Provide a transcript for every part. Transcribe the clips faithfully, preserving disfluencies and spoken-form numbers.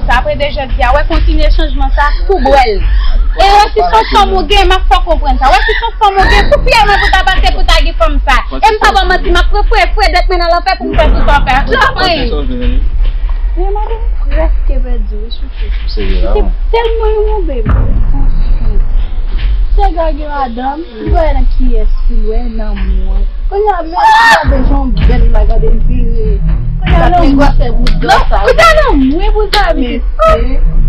Sa apre de jodi a, wè kontinye chanjman sa, pou bwè l. E wè si se yon fanm ou gen, m ap fè w konprann sa. Wè si se yon fanm ou gen, kou pyè mwen pou ta pase pou ta gen fanm sa. E m pa ba w manti, m ap fre fre fre dèt mwen nan lanfè pou m fè tout sa w fè a. Jan mwen. Men madanm prèske pèdi wi chouchou. Se tèlman yon move. Sega gen madanm, li pa wè nan kiyès pou l wè nan mwen. Kounye a, men gade jan bèl la, gade l vire. Kounye a nan mwen pou sa. Kounye a nan mwen pou sa, pitit.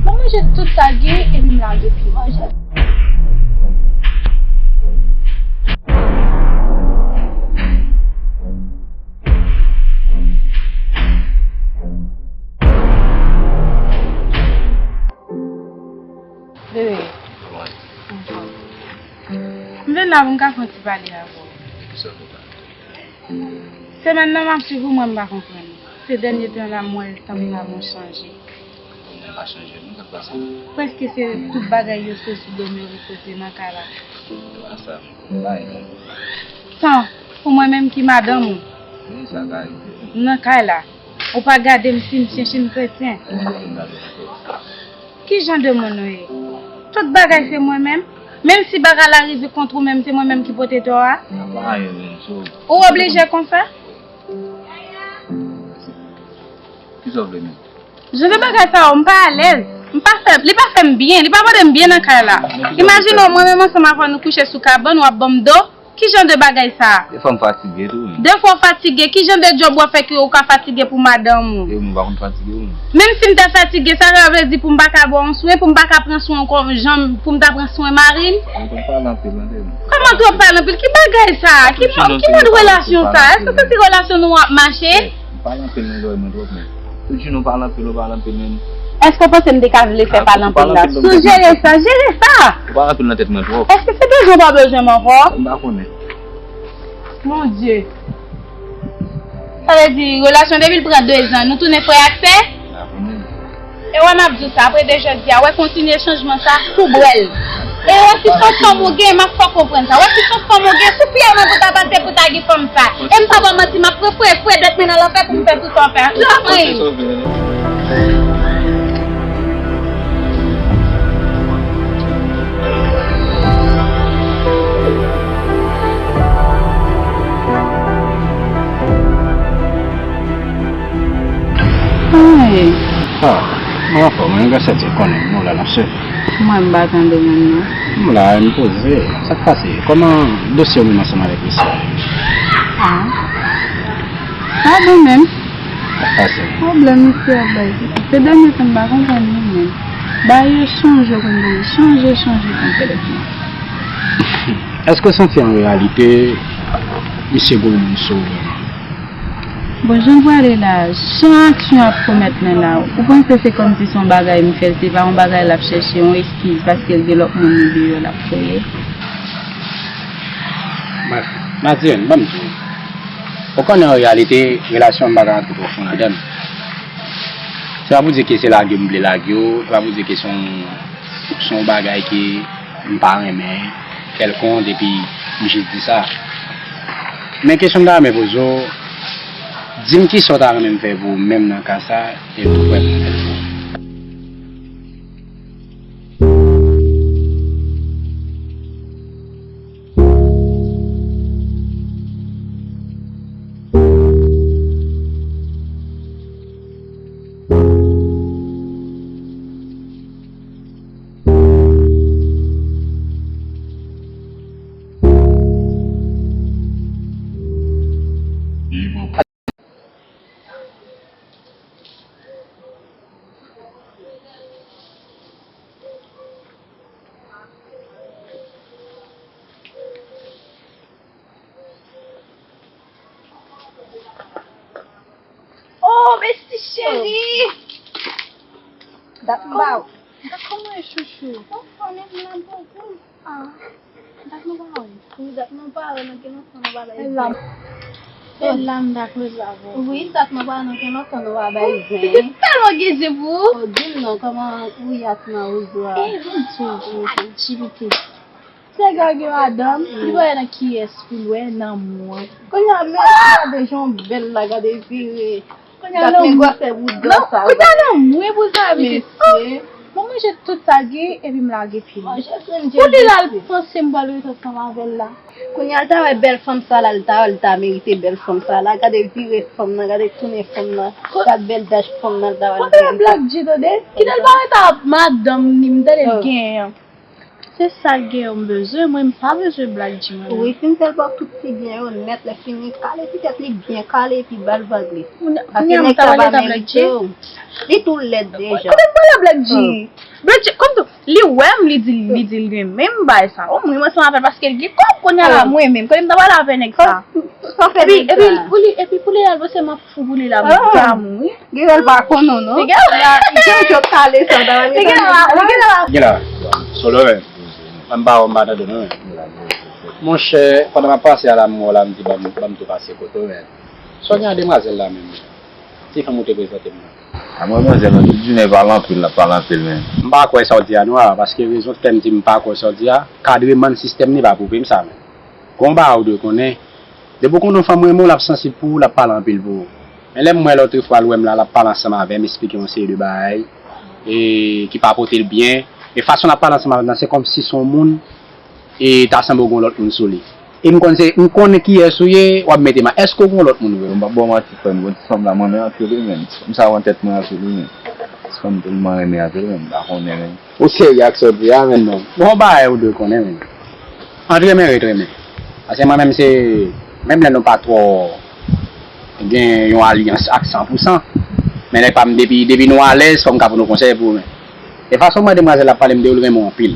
Mwen manje tout sa gen, epi m lage pye manje. Bebe. M vin la pou m ka fè yon ti pale avè w. Semèn nan m ap swiv ou, mwen m pa konprann. Se dènye tan la m wè tanperaman w chanje. Mwen pa chanje non, sa k pase? Prèske se tout bagay yo se sou do m yo repoze nan kay la. Sa, pou mwen menm ki madanm ou. Nan kay la. Ou pa gade m si m chèche m kretyen. Ki jan de moun ou ye? Tout bagay se mwen menm? Menm si bagay la rive kont ou menm, se mwen menm ki pote tò a? Ou oblije konsa? Kisa w vle menm? Jan de bagay sa yo, m pa alèz. M pa fè, li pa fè m byen, li pa mande m byen nan kay la. Imajine w, mwen menm ansanm avè w nou kouche sou kabann, w ap ban m do. Ki jan de bagay sa a? Defwa m fatige tou wi. Defwa w fatige, ki jan de djòb w ap fè ke ou ka fatige pou madanm ou? E mwen pa konn fatige wi. Menm si m ta fatige, sa ta vle di pou m pa ka ba w yon swen, pou m pa ka pran swen w kòm jan, pou m ta pran swen mari m? Mwen konn pale anpil tande m. Kòman twòp pale anpil? Ki bagay sa a? Ki, ki mòd relasyon sa a? Èske se ti relasyon nou ap mache? M pale anpil nan zòrèy mwen twòp menm. Tout jounen w pale anpil, w pale anpil menm. Èske w panse m te ka vle fè pale anpil la? Si w jere sa, jere sa! Ou pale anpil nan tèt mwen twòp. Èske se bezwen w pa bezwen m ankò? M pa konnen. Mon Dieu. Sa vle di, relasyon depi l pran de zan, nou tounen frè ak sè? M pa konnen. E wè m ap di w sa, apre de jodi a, wè kontinye chanjman sa, pou bwè l. E wè si se yon fanm ou gen, m ap fè w konprann sa. Wè si se yon fanm ou gen, kou pyè mwen pou ta pase pou ta gen fanm sa. E m pa ba w manti, m ap fre fre fre dèt mwen nan lanfè pou m fè tout sa w fè a. Jan mwen. Ay. Ah, mwen anfòm, mwen gen sèten konnen nou la nan se. Mwen m pa tande moun nan. M la, m poze. Sa k pase? Kòman dosye w menm ansanm avèk mesye a? Ah. Sa bon menm. Sa k pase? Pwoblèm misye ap bay. Se dènye tan m pa konprann li menm. Bagay yo chanje konn bagay. Chanje, chanje konplètman. Èske w santi an reyalite misye gwo moun sou ou vrèman? Bon, jan l pwale la, jan aksyon ap komèt lan la, ou panse se kòmsi se yon bagay m fè l, se pa yon bagay l ap chèche, yon eskiz paske l gen lòt moun li deyò l ap kreye? Brèf, Mazièn, ban m di w. Ou konnen an reyalite, relasyon an m pa ka rantre twò fon ladan l. Se pa pou di ke se lage m vle lage w, se pa pou di ke se yon, se yon bagay ke m pa renmen kèlkonk, epi m jis di sa. Men kesyon m ta renmen poze w, di m kisa w ta renmen m fè pou ou menm nan ka sa, e m prè pou m fè l pou ou. Oh, besti cheri! Dat m ba w. Kòman, kòman e chouchou? Anfòm, epi m ap bon kou. Ah, dat nou pa wè. Wi, dat nou pa wè, nou gen lontan nou pa bay. E la. E la m dakò avè w. Wi, dat nou pa, nou gen lontan nou pa bay zen. Pitit tèlman gen zen pou ou. Oh, di m non, kòman ou yat nan ou dwa? E bon Dye, ak J P T. Sega gen madanm, li pa wè nan kiyès pou l wè nan mwen. Kounye a, men gade jan bèl la, gade vire. Kounye a nan mwen pou sa. Kounye a nan mwen pou sa, Mwen manje tout sa gen epi m lage fini. Pou li l al panse m pral ret ansanm avè l la. Kounye a l ta wè bèl fanm sa la, l ta, l ta merite bèl fanm sa la. Gade vire fanm nan, gade tounen fanm nan, gade bèl dach fanm nan, l ta wè l merite. Kote Black G tande? Kite l pa ret ak madanm ni m tande l genyen. Se sa l gen yo m bezwen, mwen m pa bezwen Black G mwen menm. Wi, fin fè l ba w tout ti byen yo nèt, lè fini kale ti tèt li byen kale epi ba l vag li. Paske nèg sa pa merite w. Li tou lèd deja. Kote m pale a Black G? Black G, kòm tou, li wè m, li di, li di l renmen m bay sa. O mwen, mwen se yon apèl paske l gen kòb kounye a la, mwen menm. Kote m ta pale avè nèg sa? Epi, epi, pou li, epi pou li al panse m ap fou pou li la, m damou, wi. Genlè l pa konn ou non. Genlè l pa konn ou. Gen la, solo, men. M pa, m pa tande non, men. Monchè, pandan m ap pase a la, m wè w la, m di, ban m, ban m tou pase kote w, men. Sa w gen a demwazèl la menm? Ti fanm ou te prezante m nan. A mwen, manzè, non, tout jounen pale anpil, l ap pale anpil, men. M pa kwè sa w di a non, a, paske rezon k fè m di m pa kwè sa w di a, kadremann sistèm li pa pwouve m sa, men. Gon bagay ou dwe konnen. Depi w konnen yon fanm renmen w, l ap sansib pou ou, l ap pale anpil pou ou. Men lè m wè lòtrefwa l wè m la, l ap pale ansanm avè m, esplike yon seri de bagay, e, ki pa pote l byen. E fason l ap pale ansanm avè m nan, se kòmsi se yon moun, e, ta sanble w gen yon lòt moun sou li. E m konn se, m konnen kiyès ou ye, w ap mete m a. Èske w gen yon lòt moun vre? Bon, m p ap ba w manti, frè m, bon, ti fanm la, m renmen anpil, wi, men. Ti fanm sa yo an tèt mwen anpil, wi, men. Ti fanm tèlman renmen anpil, men, m pa konnen, men. Ou serye ak sa w di a, men non. Bon, bagay ou dwe konnen, men. Ant renmen, ret renmen. Paske mwen menm se, menm lè nou pa twò gen yon alyans ak san pou san, men nèg pa m depi, depi nou alèz, fò m ka pou nou konsèy pou ou, men. E fason mwen demwazèl la ap pale m de ou, l renmen w anpil.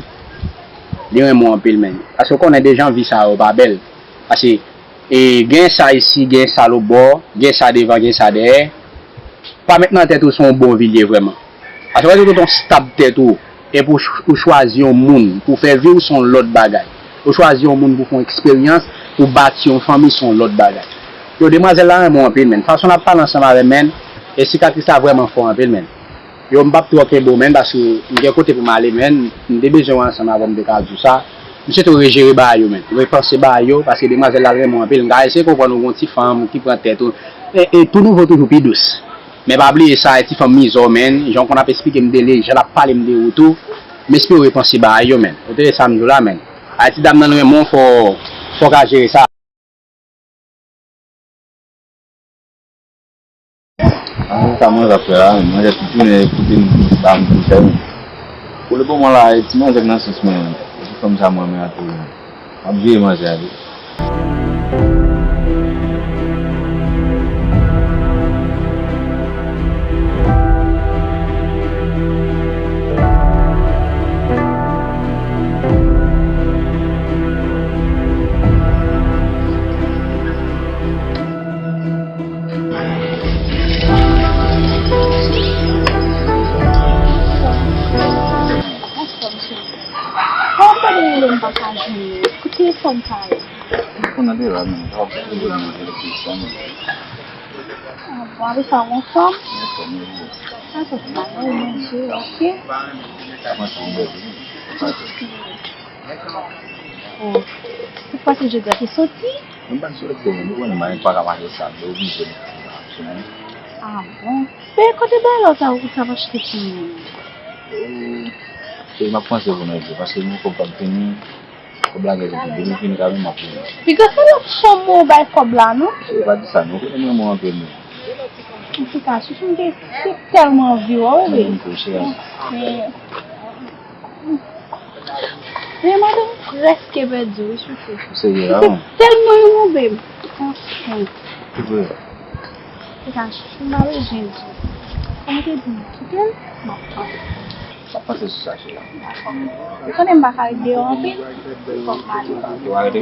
Li renmen w anpil, men. Paske w konnen de jan vi sa yo pa bèl. Paske, e, gen sa isi, gen sa lòt bò, gen sa devan, gen sa dèyè. Pa met nan tèt ou se yon bon vi l ye vrèman. Paske w wè tout tan w stab tèt ou, epi w ch-, ou chwazi yon moun pou fè vi w se yon lòt bagay. Ou chwazi yon moun pou fè yon eksperyans, pou bati yon fanmi se yon lòt bagay. Yo, demwazèl la renmen w anpil, men. Fason l ap pale ansanm avè m, men, e sikatris la vrèman fò anpil, men. Yo, m p ap twò kenbe w, men, paske m gen kote pou m ale, men, m te bezwen w ansanm avè w, m te ka di w sa. M swete w rejere bagay yo, men. Repanse bagay yo, paske demwazèl la renmen w anpil. M ka eseye konprann ou gon ti fanm ki pran tèt ou. E, e tou nouvo toujou pi dous. Men pa bliye sa, e ti fanm mizè w, men. Jan w konn ap esplike m de li, jan l ap pale m de ou tou. M espere w repanse bagay yo, men. Ou tande sa m di w la, men. A, ti dam nan renmen w, fò, fò w ka jere sa. Manje sa manje ap fè la, manje tout jounen kote m ba m pou fè m. Pou le moman la, ti manzè k nan sens mwen, ti fanm sa mwen renmen anpil. M ap jere manje a tou. Kòman w rele m pa ka jwenn ou? Ki telefòn sa ye? Telefòn nan te la, men. Sa w ap fè telefòn nan, telefòn sa, men. Ah bon, apre sa, ou anfòm? Anfòm, wi. Sa se pa yon manje, ok. Sa manje yon bèl, wi. Oh, se kwa se jodi a te soti? Mwen pa soti, men nou konnen, mwen pa ka mache sa, mwen oblije mete sou mwen. Ah bon? Men kote bagay la ou ta, ou ta achte pou mwen? Eh, cheri, m ap panse pou mwen, paske mwen kòb pa vini. Kòb la gen depi, depi vini ka menm ap vini. Piga se lòt fanm ou bay kòb la, non? Cheri, pa di sa, non. Kote mwen, mwen antre, non. Antouka, chouchou, m te, te tèlman anvi wè w, wi. Mwen tou, cheri. Men, men madanm prèske pèdi, wi, chouchou. Serye la, wi. Tèlman yon bebe. Anfen. Ki vre? Antouka, chouchou, m pa bezwen di. Kòm te di m, kite l, m ap panse. M ap panse sou sa, cheri. Ou konnen m pa ka ret deyò anpil. Fòk m ale. Ou arete?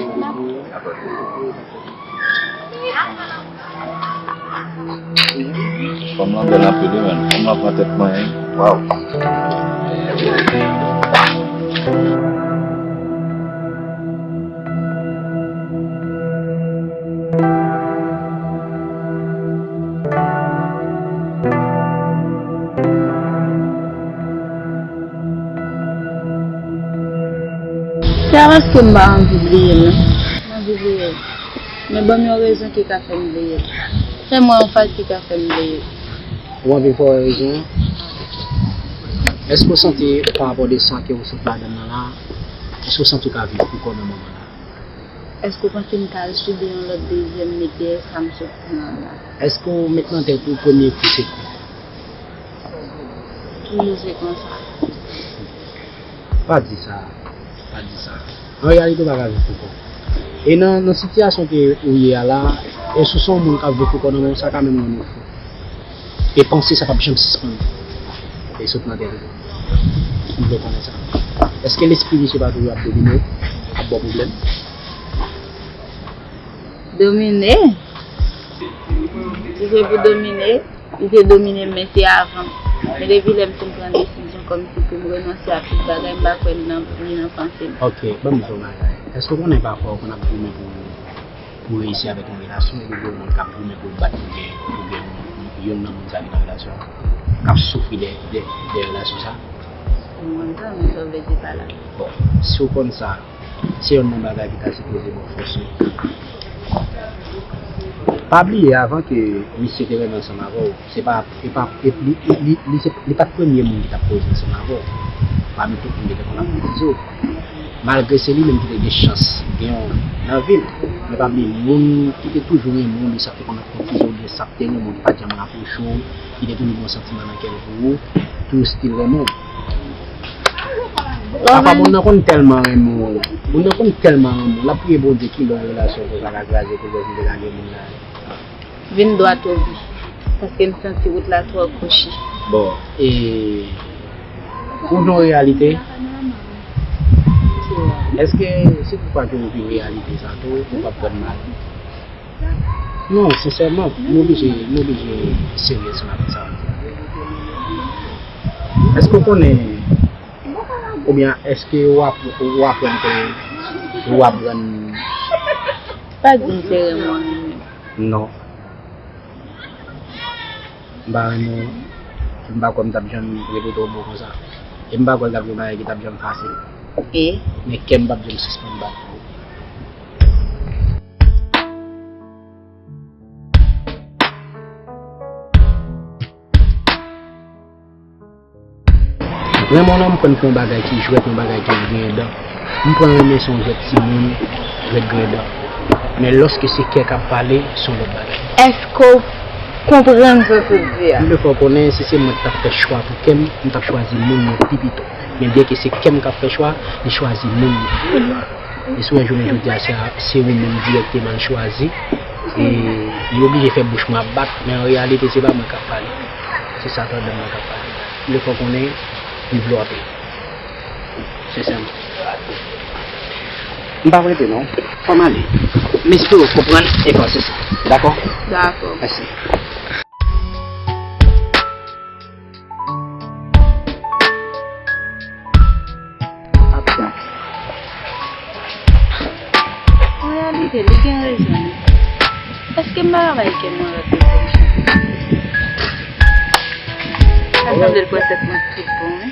Fanm lan bèl anpil, wi, menn. Fanm lan pran tèt mwen, wi. Waw. Se pa paske m pa anvi bliye l, non. M anvi bliye l. Men ban m yon rezon ki ka fè m bliye l. Fè m wè yon faz ki ka fè m bliye l. Ou anvi fè w wè rezon an? Èske w santi, pa rapò de sa ke w sot ladan l la, èske w santi w ka viv pou kò nan moman la? Èske w panse m ka al sibi yon lòt dezyèm nèg dèyè sa m sot pran la? Èske w met nan tèt ou premye kou se kont? Toujou se konsa. Pa di sa. Pa di sa. An reyalite, w pa ka viv pou kò. E nan, nan sitiyasyon ke ou ye a la, e si w se yon moun k ap viv pou kò nan men w, sa ka menm rann ou fou. E panse sa p ap janm sispann. E sot nan tèt ou. M vle konnen sa. Èske lespri misye pa toujou ap domine w, ap ba w pwoblèm? Domine? Si se pou domine, li te domine m, men se avan. Men depi lè m fin pran desizyon kòmsi pou m renonse a tout bagay, m pa kwè li nan, li nan panse m. Ok, ban m di w yon bagay. Èske w konnen pafwa w konn ap goumen pou, pou reyisi avèk yon relasyon, epi gen yon moun k ap goumen pou l bat pou gen, pou gen yon, youn nan moun sa ki nan relasyon an, k ap soufri de, de, de relasyon sa? M konn sa, men sa w vle di pa la. Bon, si w konn sa, se youn nan bagay ki ta sipoze ba w fòs wi. Pa bliye, avan ke misye te renmen ansanm avè w, se pa, e pa, e li, li, li, li, se, li pa t premye moun ki t ap koze ansanm avè w. Pami tout moun ki te konn ap kritize w. Malgre se li menm ki te gen chans gen w nan vi l. Men pa bliye, moun ki te toujou renmen w, li sa te konn ap kritize w, li sa te renmen w, li pa t janm rapwoche w, ki te toujou gen yon santiman nan kè l pou ou, toujou still renmen w. Pafwa moun nan konn tèlman renmen w, moun nan konn tèlman renmen w, l ap priye Bondye kilè yon relasyon konsa ka kraze pou l wè si l te ka gen moun nan. Vin dwat o bi, paske m santi wout la twò kwochi. Bon, e ou gen yon reyalite? Èske si toutfwa ke ou gen reyalite sa tou, ou p ap pran mal? Non, sensèman, m oblije, m oblije serye ansanm avèk sa w ap di a. Èske w konnen, oubyen èske w ap, w aprann ke w aprann? Pa di m se renmen w renmen m. Non. M pa renmen w, m pa kwè m t ap janm repete yon mo konsa. E m pa kwè l t ap gen yon bagay ki t ap janm fasil. E? Men kè m p ap janm sispann bat pou ou. Renmen w lan, m pran l pou yon bagay ki jwèt, yon bagay ki gen dan. M pran renmen se yon jwèt timoun, jwèt gen dan. Men lòske se kè k ap pale, se yon lòt bagay. Èske w konprann sa m sot di a? M vle fè w konnen, si se mwen ki t ap fè chwa pou kè m, m t ap chwazi moun mwen pi pito. Men byenke se kè m k ap fè chwa, li chwazi moun li pi pito. E si w wè jounen jodi a, se, se ou menm dirèkteman l chwazi. E li oblije fè bouch mwen ap bat, men an reyalite, se pa mwen k ap pale. Se Satan anndan mwen k ap pale. M vle fè w konnen, m vle w anpil. Sensèman. M p ap rete, non. Fò m ale. M espere w konprann e panse sa. Dakò? Dakò. Mèsi. Absans. An reyalite, li gen rezon, wi. Èske m pa ka bay kè m yon lòt chans? Sa sanble l pran tèt mwen tout bon, wi.